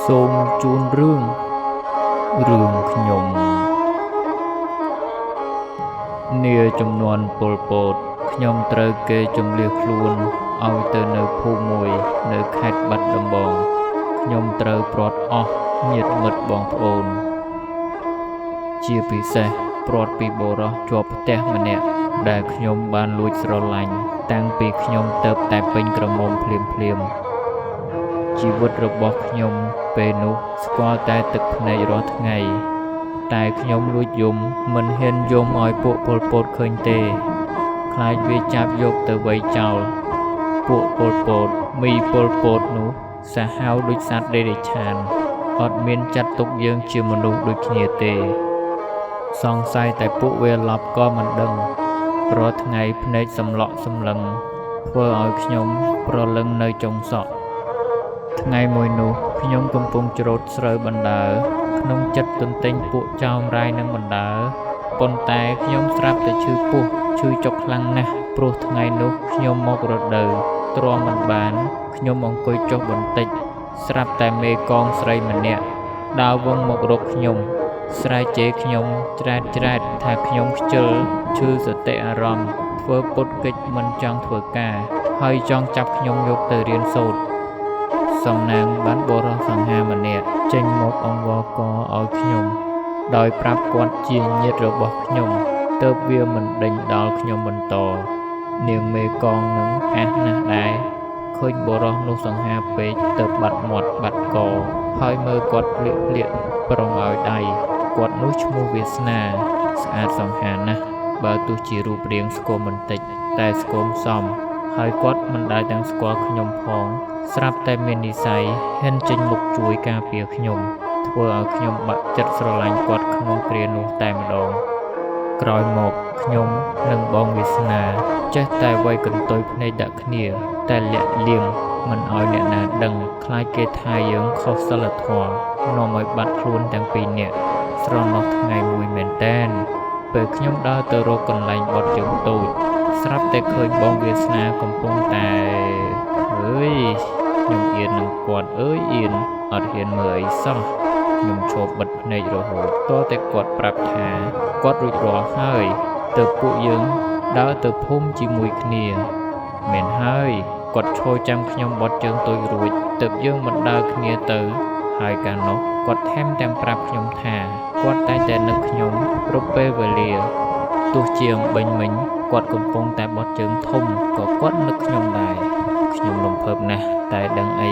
សូមជូនរឿងរឿងខ្ញុំនាចំនួនពលពតខ្ញុំត្រូវគេជម្លៀសខ្លួនឲ្យទៅនៅភូមិមួយនៅខេត្តបាត់ដំបងខ្ញុំត្រូវព្រាត់អស់ញាតិមិត្តបងប្អូនជាពិសេសព្រាត់ពីបុរសជាប់ផ្ទះម្នាក់ដែលខ្ញុំបានលួចស្រឡាញ់តាំងពីខ្ញុំទៅតែពេញក្រមុំភ្លាមៗជីវិតរបស់ខ្ញុំពេលនោះស្គាល់តែទឹកភ្នែករាល់ថ្ងៃតែខ្ញុំលួចយំមិនហ៊ានយំឲ្យពួកពលពតឃើញទេខ្លាចវាចាប់យកទៅវៃចោលពួកពលពតមីពលពតនោះសាហាវដូចសត្វតិរច្ឆានអត់មានចាត់ទុកយើងជាមនុស្សដូចគ្នាទេសង្ស័យតែពួកវាឡប់ក៏មិនដឹងរាល់ថ្ងៃភ្នែកសម្លក់សម្លឹងធ្វើឲ្យខ្ញុំប្រលឹងនៅចុងសក់ថ្ងៃមួយនោះខ្ញុំកំពុងច្រូតស្រូវបណ្ដើក្នុងចិត្តទន្ទិញពួកចោមរាយនឹងបណ្ដើប៉ុន្តែខ្ញុំស្រាប់តែឈឺពោះឈឺចុកខ្លាំងណាស់ព្រោះថ្ងៃនោះខ្ញុំមករដូវទ្រាំមិនបានខ្ញុំអង្គុយចុះបន្តិចស្រាប់តែមេកងស្រីម្នាក់ដើរវងមករកខ្ញុំស្រែកជេរខ្ញុំច្រែតច្រែតថាខ្ញុំខ្ជិលឈឺសតិអារម្មណ៍ធ្វើពុតកិច្ចមិនចង់ធ្វើការហើយចង់ចាប់ខ្ញុំយកទៅរៀនសូត្រសំណាងបានបុរសសង្ហាម្នាក់ចេញមកអង្វរកឲ្យខ្ញុំដោយប្រាប់គាត់ជាញាតិរបស់ខ្ញុំទើបវាមិនដេញដល់ខ្ញុំបន្តនាងមេកងនឹងអះណាស់ដែរឃើញបុរសនោះសង្ហាពេកទើបបាត់មាត់បាត់កហើយមើលគាត់ភ្លៀកភ្លៀកប្រុងឲ្យដៃគាត់នោះឈ្មោះវាសនាស្អាតសង្ហាណាស់បើទោះជារូបរាងស្គមបន្តិចតែស្គមសមហើយគាត់មិនដែលទាំងស្គាល់ខ្ញុំផងស្រាប់តែមាននិស័យហ៊ានចេញមុខជួយការពារខ្ញុំធ្វើឲ្យខ្ញុំបាក់ចិត្តស្រឡាញ់គាត់ក្នុងគ្រានោះតែម្ដងក្រោយមកខ្ញុំនិងបងវាសនាចេះតែវាយកន្ទុយភ្នែកដាក់គ្នាតែលាក់លៀមមិនឲ្យអ្នកណាដឹងខ្លាចគេថាយើងខុសសីលធម៌នាំឲ្យបាត់ខ្លួនទាំងពីរនាក់ស្រណោះថ្ងៃមួយមែនទែនពេលខ្ញុំដើរទៅរកកន្លែងបត់ជើងតូចស្រាប់តែឃើញបងវាសនាកំពុងតែអើយខ្ញុំអៀននឹងគាត់អើយអៀនអត់ហ៊ានមើលអីសោះខ្ញុំឈប់បិទភ្នែករហូតតតែគាត់ប្រាប់ថាគាត់រួចរាល់ហើយទើបពួកយើងដើរទៅភូមិជាមួយគ្នាមែនហើយគាត់ឈរចាំខ្ញុំបត់ជើងតូចរួចទើបយើងបណ្ដើរគ្នាទៅហើយកាលនោះគាត់ថែមទាំងប្រាប់ខ្ញុំថាគាត់តែងតែនឹកខ្ញុំគ្រប់ពេលវេលាទោះជាអំបញ្ញមិញគាត់កំពុងតែបត់ជើងធំក៏គាត់នឹកខ្ញុំដែរខ្ញុំរំភើបណាស់តែដឹងអី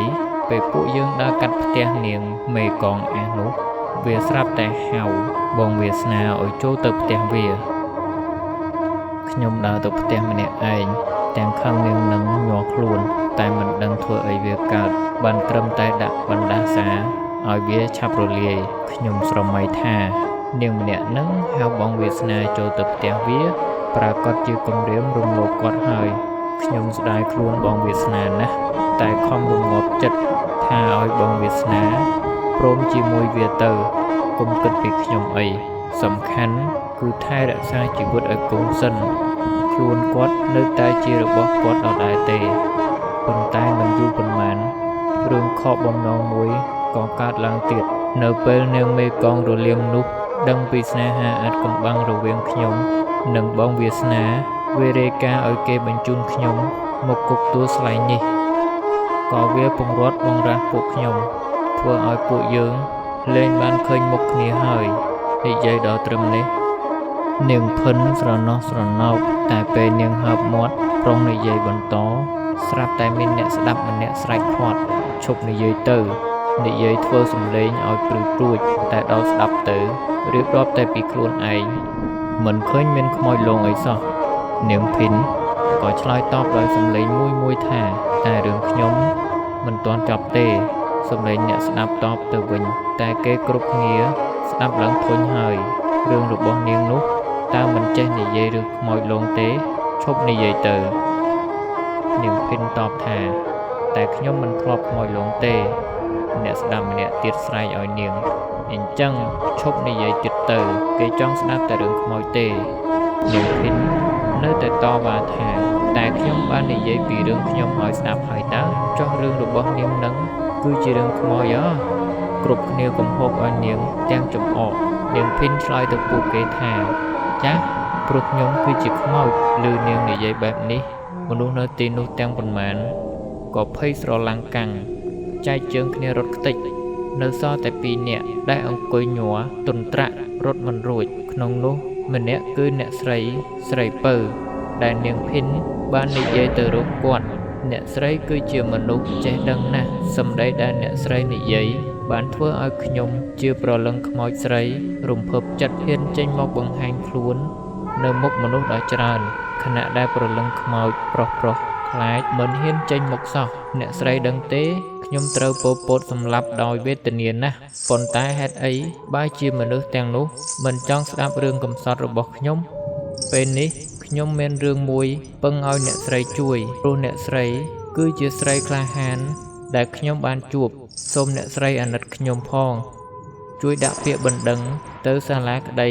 ពេលពួកយើងដើរកាត់ផ្ទះនាងមេកងអះនោះវាស្រាប់តែហៅបងវាសនាឲ្យចូលទៅផ្ទះវាខ្ញុំដើរទៅផ្ទះម្នាក់ឯងទាំងខឹងនាងនឹងញ័រខ្លួនតែមិនដឹងធ្វើអីវាកើតបានត្រឹមតែដាក់បណ្ដាសាឲ្យវាឆាប់រលាយខ្ញុំស្រមៃថានាងម្នាក់នឹងហៅបងវាសនាចូលទៅផ្ទះវាប្រាកដជាគំរាមរំលោភគាត់ហើយខ្ញុំស្ដាយខ្លួនបងវាសនាណាស់តែខំរងាប់ចិត្តថាឲ្យបងវាសនាព្រមជាមួយវាទៅកុំគិតពីខ្ញុំអីសំខាន់គឺថែរក្សាជីវិតឲ្យគង់សិនខ្លួនគាត់នៅតែជារបស់គាត់ដដែលទេប៉ុន្តែមិនយូរប៉ុន្មានរឿងខកបំណងមួយក៏កើតឡើងទៀតនៅពេលនាងមេកងរលាមនោះដឹងពីស្នេហាអាថ៌កំបាំងរវាងខ្ញុំនិងបងវាសនាវារាយការណ៍ឲ្យគេបញ្ជូនខ្ញុំមកគុកទួលស្លែងនេះក៏វាពង្រត់បង្រាសពួកខ្ញុំធ្វើឲ្យពួកយើងលែងបានឃើញមុខគ្នាហើយនិយាយដល់ត្រឹមនេះនាងភិនស្រណោះស្រណោកតែពេលនាងហើបមាត់ប្រុងនិយាយបន្តស្រាប់តែមានអ្នកស្ដាប់ម្នាក់ស្រែកខាត់ឈប់និយាយទៅនិយាយធ្វើសំឡេងឲ្យព្រឺព្រួចតែដល់ស្ដាប់ទៅរៀបរាប់តែពីខ្លួនឯងមិនឃើញមានខ្មោចលងអីសោះនាងភិនក៏ឆ្លើយតបដោយសំឡេងមួយៗថាតែរឿងខ្ញុំមិនទាន់ចប់ទេសំឡេងអ្នកស្ដាប់តបទៅវិញតែគេគ្រប់គ្នាស្ដាប់ឡើងធុញហើយរឿងរបស់នាងនោះតើមិនចេះនិយាយរឿងខ្មោចលងទេឈប់និយាយទៅនាងភិនតបថាតែខ្ញុំមិនធ្លាប់ខ្មោចលងទេអ្នកស្ដាប់ម្នាក់ទៀតស្រែកឲ្យនាងអញ្ចឹងឈប់និយាយទៀតទៅគេចង់ស្ដាប់តែរឿងខ្មោចទេនាងភិននៅតែតវ៉ាថាតែខ្ញុំបាននិយាយពីរឿងខ្ញុំឲ្យស្ដាប់ហើយតើចុះរឿងរបស់នាងនឹងគឺជារឿងខ្មោចអ គ្រប់គ្នាគំហកឲ្យនាងទាំងចំអកនាងភិនឆ្លើយទៅពួកគេថាចាស់ព្រោះខ្ញុំគឺជាខ្មោចឮនាងនិយាយបែបនេះមនុស្សនៅទីនោះទាំងប៉ុន្មានក៏ភ័យស្រឡាំងកាំងចែកជើងគ្នារត់ខ្ទេចនៅសល់តែ2នាក់ដែលអង្គុយញ័រទន្ទ្រាក់រត់មិនរួចក្នុងនោះម្នាក់គឺអ្នកស្រីស្រីពៅដែលនាងភិនបាននិយាយទៅរកគាត់អ្នកស្រីគឺជាមនុស្សចេះដឹងណាស់សម្ដីដែលអ្នកស្រីនិយាយបានធ្វើឲ្យខ្ញុំជាប្រលឹងខ្មោចស្រីរំភើបចិត្តហ៊ានចេញមកបង្ហាញខ្លួននៅមុខមនុស្សដ៏ច្រើនខណៈដែលប្រលឹងខ្មោចប្រុសៗខ្លាចមិនហ៊ានចេញមកសោះអ្នកស្រីដឹងទេខ្ញុំត្រូវពោលពតសម្លាប់ដោយវេទនាណាស់ប៉ុន្តែហេតុអីបើជាមនុស្សទាំងនោះមិនចង់ស្ដាប់រឿងកំសត់របស់ខ្ញុំពេលនេះខ្ញុំមានរឿងមួយពឹងឲ្យអ្នកស្រីជួយព្រោះអ្នកស្រីគឺជាស្រីក្លាហានដែលខ្ញុំបានជួបសូមអ្នកស្រីអាណិតខ្ញុំផងជួយដាក់ពាក្យបណ្ដឹងទៅសាលាក្តី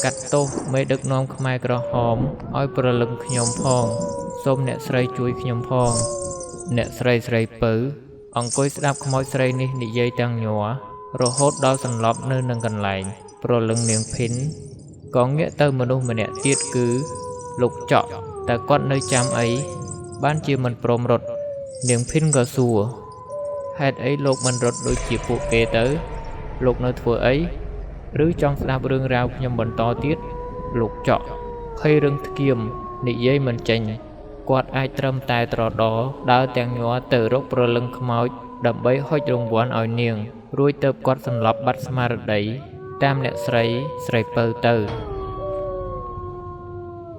កាត់ទោសមេដឹកនាំខ្មែរក្រហមឲ្យប្រលឹងខ្ញុំផងសូមអ្នកស្រីជួយខ្ញុំផងអ្នកស្រីស្រីពៅអង្គុយស្ដាប់ខ្មោចស្រីនេះនិយាយទាំងញ័ររហូតដល់សន្លប់នៅនឹងកន្លែងប្រលឹងនាងភិនក៏ងាកទៅមនុស្សម្នាក់ទៀតគឺលោកចក់តែគាត់នៅចាំអីបានជាមិនព្រមរត់នាងភិនក៏សួរហេតុអីលោកមិនរត់ដូចជាពួកគេទៅលោកនៅធ្វើអីឬចង់ស្ដាប់រឿងរ៉ាវខ្ញុំបន្តទៀតលោកចក់ភ័យរឹងធ្គាមនិយាយមិនចេញគាត់អាចត្រឹមតែត្រដរដើរទាំងញ័រទៅរកប្រលឹងខ្មោចដើម្បីហុចរង្វាន់ឲ្យនាងរួចទៅគាត់សន្លប់បាត់ស្មារតីតាមអ្នកស្រីស្រីពៅទៅ។